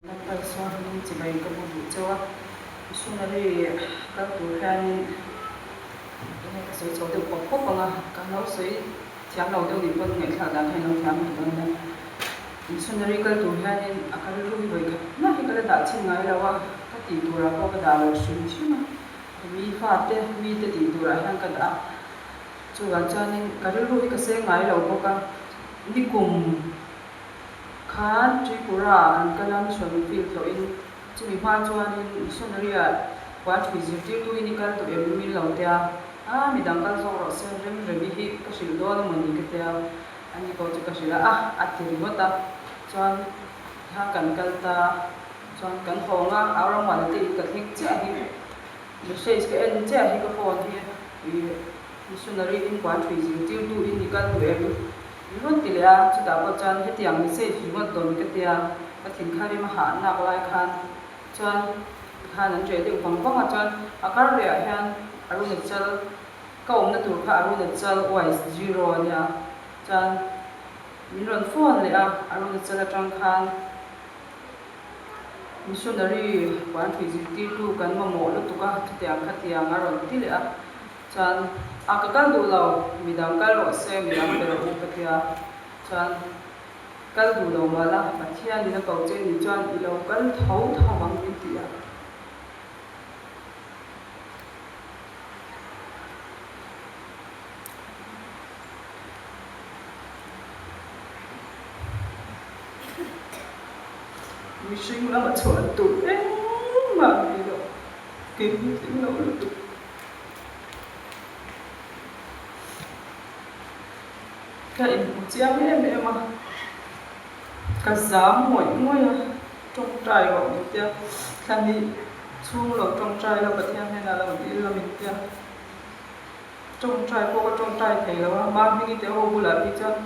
Lalpa Isua hming chibai ka bu duh cheu a, missionary kal tur hianin enge ka sawi chho deuh pawp pawp ang a, ka lo sawi thiam lo deuh nih pawn ngaihthlak dan kha in lo thiam mai dawn nia. Missionary kal tur hianin a ka rilru hi vawi khat hmah hi ka la dah chhin ngai lo a, ka tih turah pawh ka dah lo hrim hrim a, mi fate mite tih turah hian ka dah a, chuvang chuanin ka rilru hi ka seng ngai lo bawk a, nikum. Khan Tripura ah an kal a, mission field tlawhin chumi hma chuanin missionary ah puan ṭhui zirtirtuin i kal duh em min lo tia, a midang kal zawk rawh se, rem remi hi ka hrilh dawn amawni ka tia, ani pawh chu ka hrilh a, a a ti ringawt a, chuan kha kan kal ta, chuan kan hawng a, Auramuana te in ka thleng chiah hi message ka en chiah hi ka phone hi ih missionary in puan ṭhui zirtirtu in i kal duh em? Ringawt ti leh a, chutah pawh chuan hetiang message ringawt dawn ka tia, ka thin kha rim a hah nak lai khan chuan khan an ṭeh deuh vang vang a, chuan a kar leh ah hian Arunachal ka awmna tur kha Arunachal wise zero a nia, chuan min rawn phone leh a, Arunachal atang khan missionary puan ṭhui zirtirtu kan mamawh lutuk a, chutiang khatiang a rawn ti leh a. Chuan a ka kal duh lo, midang kal rawh se, midang be rawh u ka tia. Chuan kal duh lo mah la, Pathianin a ko che nih chuan i lo kal tho tho ang min ti a. Mihring lama chhuah tur engmah nei lo, kei hi tling lo lutuk. Ka inhmu chiang em em a, ka zam ngawih ngawih a, tawngtai rawh min tia, thla hnih chhung lo tawngtai la Pathian hnenah lo dil la min tia, tawngtai pawh ka tawngtai thei lo a, Mahmingi te ho bulah phei chuan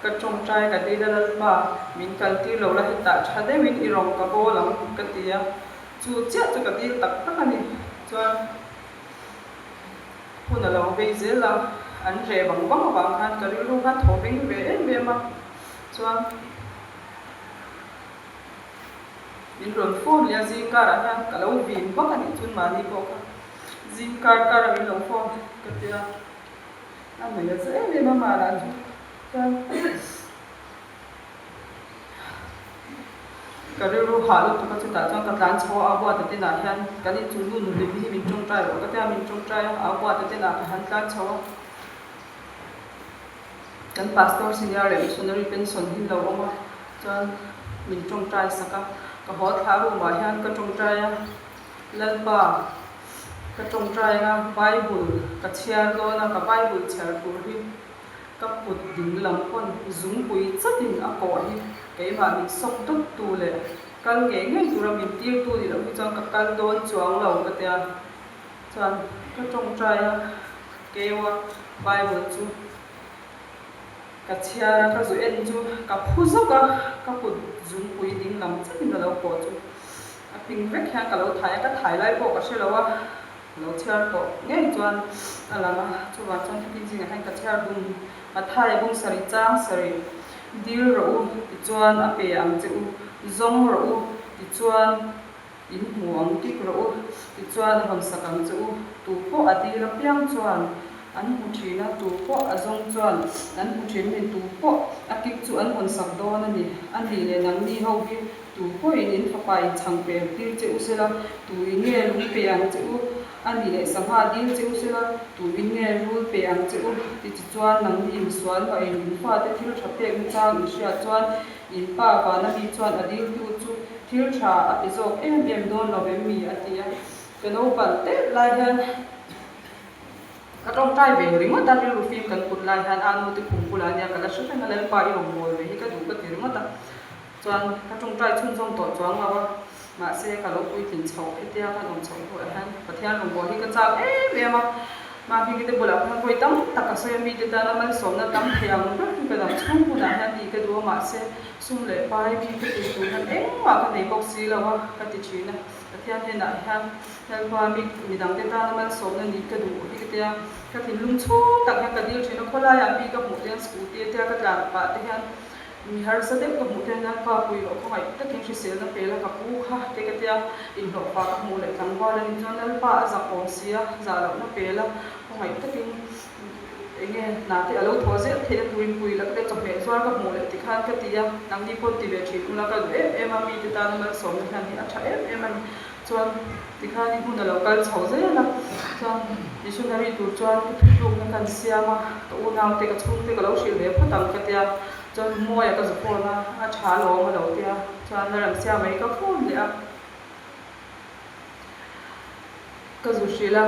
ka tawngtai ka dil a Lalpa min kal tir lo la hetah tha deuhin i rawng ka bawl ang ka ti a, chu chiah chu ka dil tak tak a ni chuan. Hun a lo vei zel a, an reh vang vang avang khan ka rilru kha thaw veng ve em em a, chuan min rawn phone leh a zing karah hian ka lo vin vak a nih chuan mahni pawh kha zing kar kara min lo phone ka tia, a hmei a za em em a mahlah chu chuan. Ka rilru hah lutuk a, chutah chuan ka tlan chho a, a buata tenah hian kan inchung nu nulim hi min tawngtai rawh ka tia, min tawngtai a, a buata tenah ka han tlan chho a. Kan pastor senior leh missionary pension hi an lo awm a, chuan min tawngtai sak a, ka haw thla room ah hian ka tawngtai a, Lalpa ka tawngtai a, Bible ka chhiar dawn a, ka Bible chhiar tur hi Ka kut ding lam pawn zungpui chatin a kawh hi keimah min sawk dawt tu leh kal ngei ngei tura min tir tu ni loh hi chuan ka kal dawn chuang lo ka tia. Chuan ka tawngtai a, keu a Bible chu ka chhiar a, ka zu en chu ka phu zawk a, ka kut zungpui ding lam chatin a lo kawh chu a ping vek hian ka lo thai a, ka thai lai pawh ka hre lo a. Lo chhiar tawh ngei chuan a lang a, chuvang chuan heti zingah hian ka chhiar dun a thai bung sarih chang sarih dil rawh u tichuan a pe ang che u, zawng rawh u tichuan in hmu ang kik rawh u tichuan a hawn sak ang che u, tu pawh a dil apiang chuan an hmu thin a, tu pawh a zawng chuan an hmu thin a ni, tu pawh a kik chu an hawn sak dawn a ni, a nih leh nangni ho hi Tu pawhin in fapa in chhang per tir che u sela, tu in nge lung pe ang che u? A nih leh sangha dil che u sela, tu in nge rul pe ang che u? Ti chi chuan nangni misual hmah in in fate thil tha pek nachang in hriat chuan in pa vana mi chuan a diltu chu thil tha a pe zawk em em dawn lo vem mi? a ti a. Ka naupang tep lai hian Ka tawngtai ve ringawt a, rilru fim kan kut lai hian a nu te khum bulah nia ka la hre reng a, Lalpa i rawn mawl ve hi ka duh ka ti ringawt a, chuan ka tawngtai chhunzawm tawh chuang lo a, mahse ka lo puitlin chhoh hetia kan awm chhoh hnuah hian Pathian rawn bawl hi ka chak em em a, Mahmingi te bulah khan vawi tam tak ka sawi a, mite tana malsawmna tam thei ang ber hi ka dam chhung hunah hian tih ka duh a, mahse sum leh pai mite pui tur hian engmah ka nei bawk si lo a ka ti thin a. Pathian hnenah hian Lalpa mi midangte tana malsawmna nih ka duh hi ka tia, ka thinlung chhung tak hian ka dil thin a, khawlaiah mi ka hmuh te hian scooty atia ka tlan pah te hian Mi harsa deuh ka hmuh te hian Lalpa pui rawh khawngaih takin hriselna pe la ka pu kha te ka tia inhlawhfa ka hmuh leh tlangval a ni chuan Lalpa a zak awm si a, zah lohna pe la khawngaih takin enge hna te a lo thawh zel theih a turin pui la ka tia chawhmeh zuar ka hmuh leh tikhan ka ti a, nangni pawh ti ve thin ula ka duh em em a, mite tana malsawmna hian hi a tha em em a ni chuan tikhan i hun a lo kal chho zel a, chuan missionary tur chuan ka thutlukna kan siam a, ka unaute ka chhungte ka lo hrilh ve phawt ang ka tia. Chuan Mawia ka zu phone a, a tha alawm a lo tia, chuan la rem sia mai ka phone leh a. Ka zu hrilh a,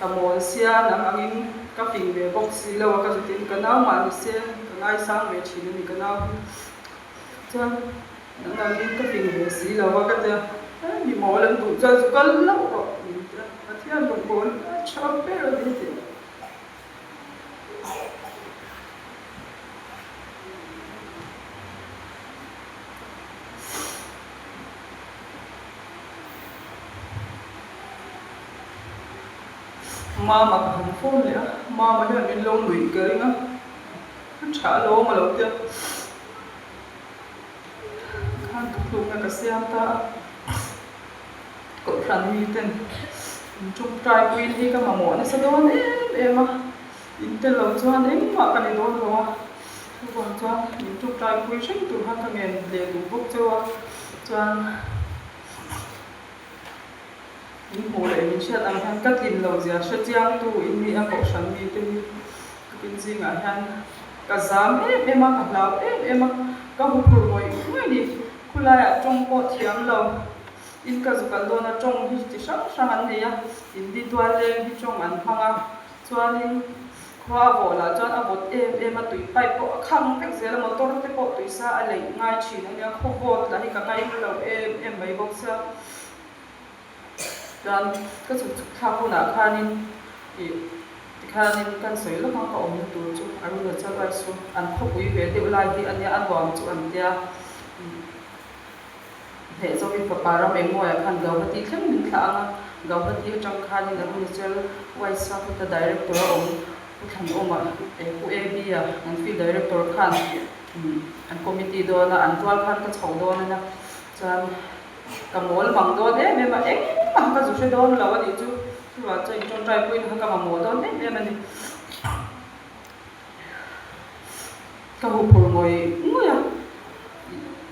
ka mawl sia nang angin ka fing ve bawk si lo a, ka zu tin ka nau mah ni se ka ngaisang ve thin a ni ka nau hi. Chuan nang angin ka fing ve si lo a ka tia, mi mawl an duh chuan zu kal hlauh rawh min tia, Pathian rawngbâwl a tha ber a ni tih. Mama ka han phone leh a, Mama hian min lo nuih ka ring a, a tha alawm a lo tia, khan thutlukna ka siam ta a. Kohhran miten in tawngtai puiin hi ka mamawh nasa dawn em em a, in tel lo chuan engmah ka ni dawn lo a, chuvang chuan min tawngtai pui hreng tur khan ka ngen leh duh bawk cheu a, chuan min hmuh leh min hriat ang hian ka tlin lo zia hre chiang tu in ni a kohhran mite hi ka pin zingah hian ka zam em em a, ka hlau em em a, ka huphurh ngawih ngawih a ni. Khulaiah tawng pawh thiam lo. In ka zu kal dawn a, tawng hi chi hrang hrang an nei a, individual leng hi tawng an hmang a, chuanin khua a vawh lah chuan a vawt em em a, tui pipe pawh a khang vek zel a, motor te pawh tui sa a leih ngai thin a nia, khaw vawt lah hi ka ngaihna lo em em mai bawk sia. Chuan ka chhuk chhuk thlak hunah khanin ih tikhanin kan sawi lawk a, ka awmna tur chu Arunachal Rice chu an khawpui ve deuh lai hi a nia, a nuam chu an tia. Hneh zawkin fapa ram engmawiah khan Gauhati thleng min thlah ang a, Gauhati atang khanin Arunachal Wise-a khawta Director a awm Pu Thlanawma eh Pu AB-a an Field Director khan an committee dawn a, an rual khan ka chho dawn a nia. Chuan ka mawl mang dawn em em a, engmah ka zu hre dawn lo a nih chu, chuvang chuan in tawngtai puiin kha ka mamawh dawn em em a ni. Ka huphur ngawih ngawih a,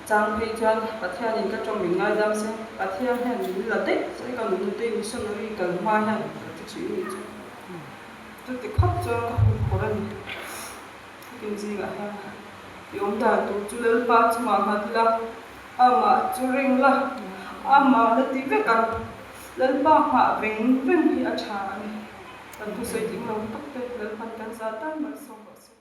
chang phei chuan Pathianin ka tawng min ngaidam se, Pathian hian min la daih sawi ka nunute missionary kal hma hian ka ti thin nih chu. Chuti khawp chuan ka huphur a ni. Thukin zingah hian i awm dan tur chu Lalpa chungah nghat la, amah chu ring la, amah la ti vek ang. Lalpa nghah veng veng hi a tha a ni. Kan thusawi tling lo tak te Lalpan kan zah tan malsawm rawh se.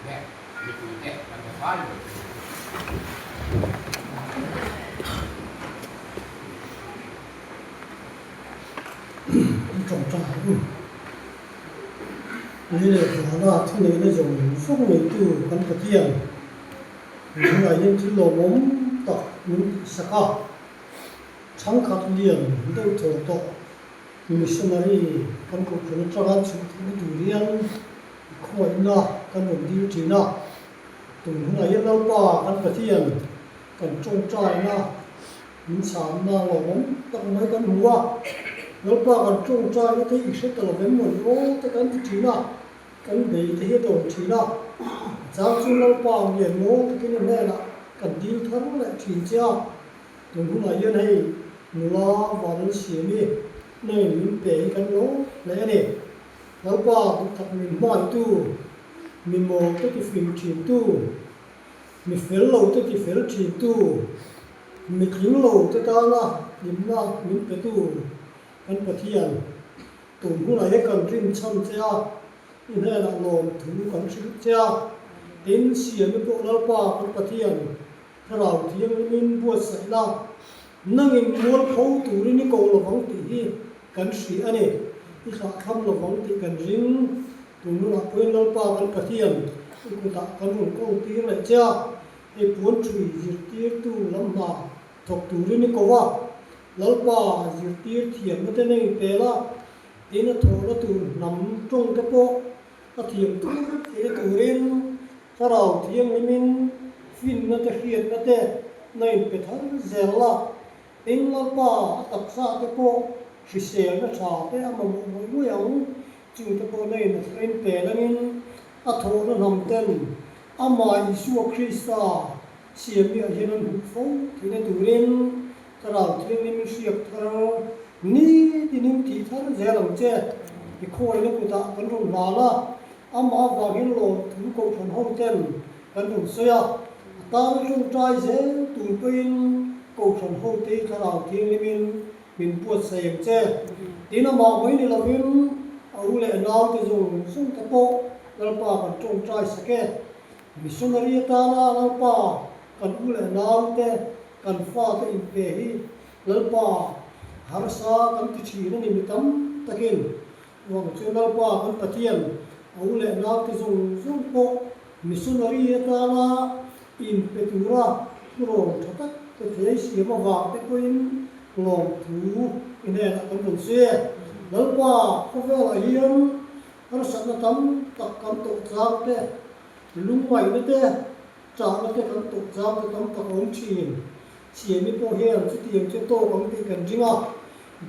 Nge mipuite kan va fai mai thei ang. An tawngtai ang u. Lei leh vana thuneihna zawng zawng neitu kan Pathian min thil lawmawm tak min tihsak a. Chhangkhat lian deuh thaw tawh missionary kan kohhran atanga chhuh theihna tur hian i khawngaihna kan rawn dil thin a. Tun hunah hian Lalpa kan Pathian kan tawngtaina min chhanna lawmawm tak mai kan hmu a. Lalpa kan tawngtaina te i hre ta lo vem maw ni aw te kan ti thin a, kan bei te hi a dawn thin a. Chang chu Lalpa ngen maw takin i hnenah kan dil thar leh thin che a. Tun hunah hian hei nula van an siam i nangin min pe hi kan lo hle a ni. Lalpa duhtak min hmaitu, mi mawl te ti fing thintu, mi fel lo te ti fel thintu, mi tling lo te tana hlimna min petu kan Pathian, tun hunah hian kan rinchhan che a, i hnenah lawmthu kan hrilh che a, tin siamna pawh Lalpa kan Pathian Thlarau Thianghlimin buatsaih la, nangin mualpho turin i ko lovang tih hi kan hria a ni. I thlahthlam lovang tih kan ring. Tun hunah pawhin Lalpa kan Pathian i kutah kan rawn ko tir leh che a, hei puan ṭhui zirtirtu lam hna thawk turin i ko a, Lalpa zirtir thiamna te nei pel a, tin a thawhna tur hnam ṭawng te pawh a thiam tur theihna turin Thlarau Thianghlimin finna te hriatna te na inpe thar zel a, Eng Lalpa a taksa te pawh hriselna tha te a mamawh ngawih ngawih ang, chung te pawh na in a thleng pel angin a thawhna hnam ten amah Isua Krista siammi ah hian an hmuh fo theihna turin Thlarau Thianghlim in hriak thar nitinin tih thar zel ang che. I khawina kutah kan rawn hlan a, amah avang hian lawmthu kohhran ho ten kan rawn sawi a, a tana tawngtai zel tur pawhin kohhran ho te Thlarau Thianghlimin min buatsaih ang che. Tin amah mai ni lovin a u leh a naute zawng zawng te pawh Lalpa kan tawngtai sak e. Missionary atana Lalpa kan u leh naute kan fate inpe hi Lalpa harsa kan ti thin a ni mi tam takin vang chuan Lalpa kan Pathian a u leh naute zawng zawng pawh missionary atana inpe tura thurawn tha tak te thei siam avang te pawhin lawmthu i hnenah kan rawn sawi e. Lalpa khawvelah hian harsatna tam tak kan tawh chang te, lungngaihna te, Chahna te kan tawh chang te tam tak a awm thin. Siami pawh hian chutiang chu tawk ang tih kan ring a,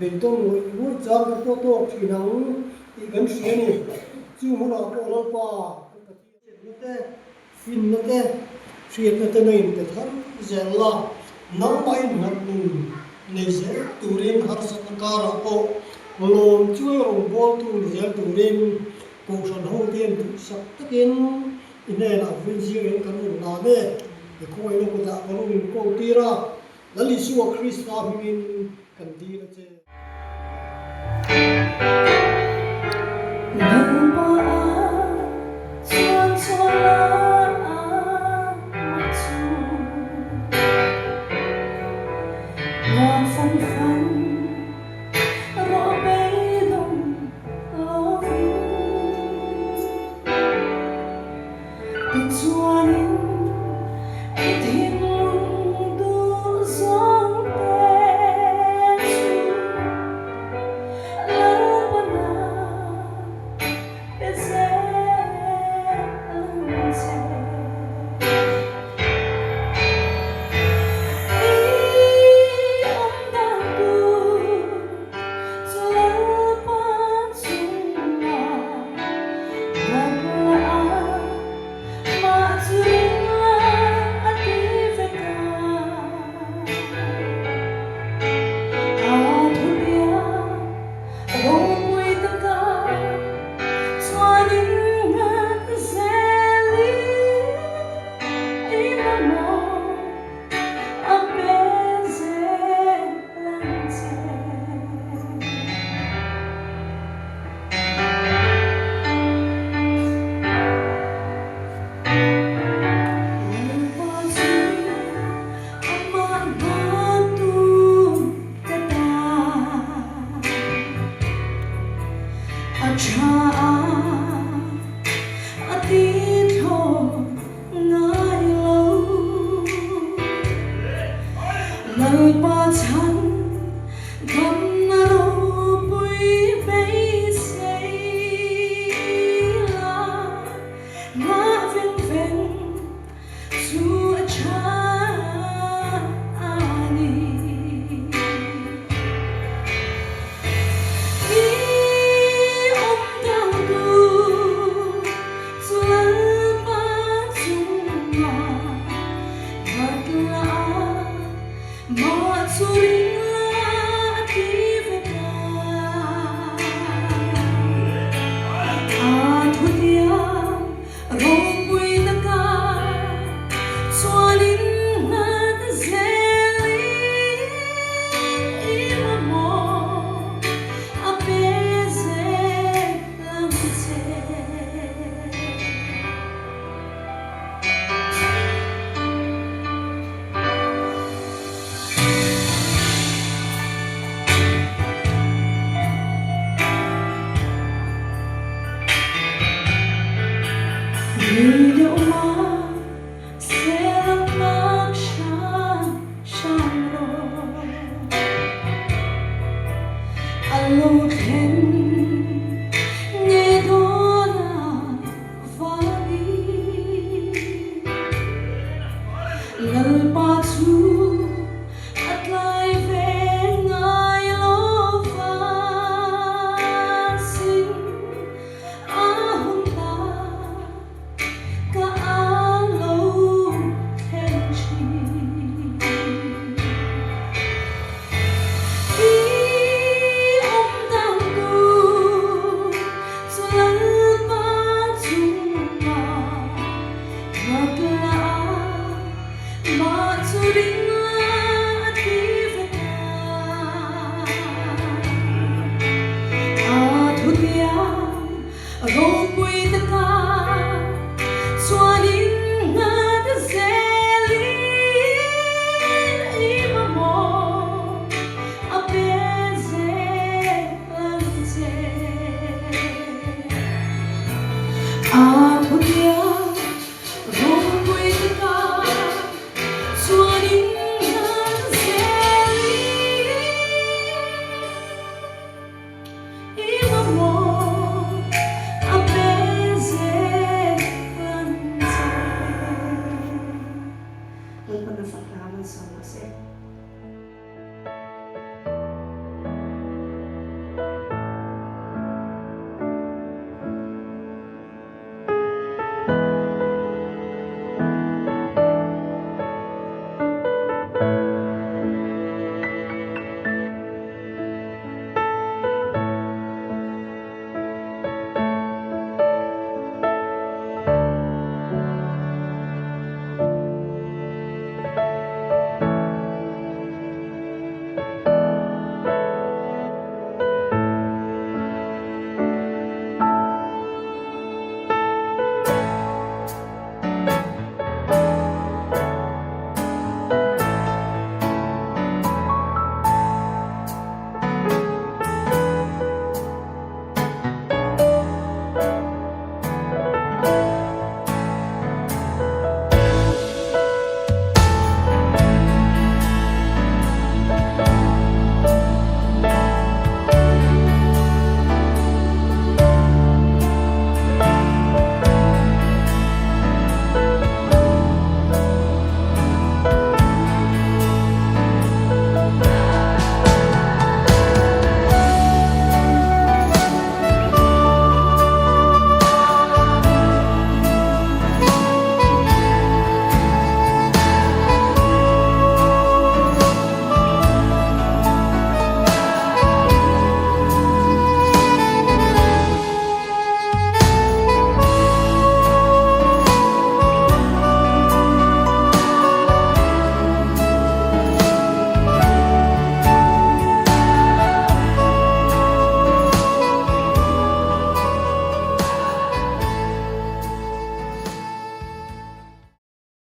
beidawn ngawih ngawih chang te pawh tawk thin ang tih kan hria a ni. Chu hmunah pawh Lalpa kan Pathian hriatna te, finna te, hriatna te na inpe thar zel la, nangmah innghat nun nei zel turin harsatna karah pawh lawm chuai rawngbawltu ni zel turin Kohhran hote an duhsak takin I hnenah vui zirin kan rawn lan e, i khawngaihna kutah kan rawn inkawl tir a, Lal Isua Krista hmingin kan dil a che. Lalpa a chuan chuan la a mah chu Muang fan fan rawh beidawng lovin. Tichuanin i thinlung duh zawng te chu Lalpana pe zel ang che. I awm dan tur chu Lalpa chungah A tha a ti thlawh ngai lo. Lalpa chhan damna ropui beisei la, mah veng veng chu a tha a ni. I awm dan tur chu Lalpa chungah nghat la a, mah chu ring la a ti ve ta. A thutiang ropui taka chuanin nghat zelin i mamawh a pe zel ang che. I awm dan tur chu Lalpa chungah nghat la a, mah chu ring la a ti ve ta. A thutiang ropui taka chuanin nghat zelin i mamawh a pe zel ang che. A thutiang ropui taka chuanin nghat zelin i mamawh a pe zel ang che. Lalpan a fak hla man sawm rawh se.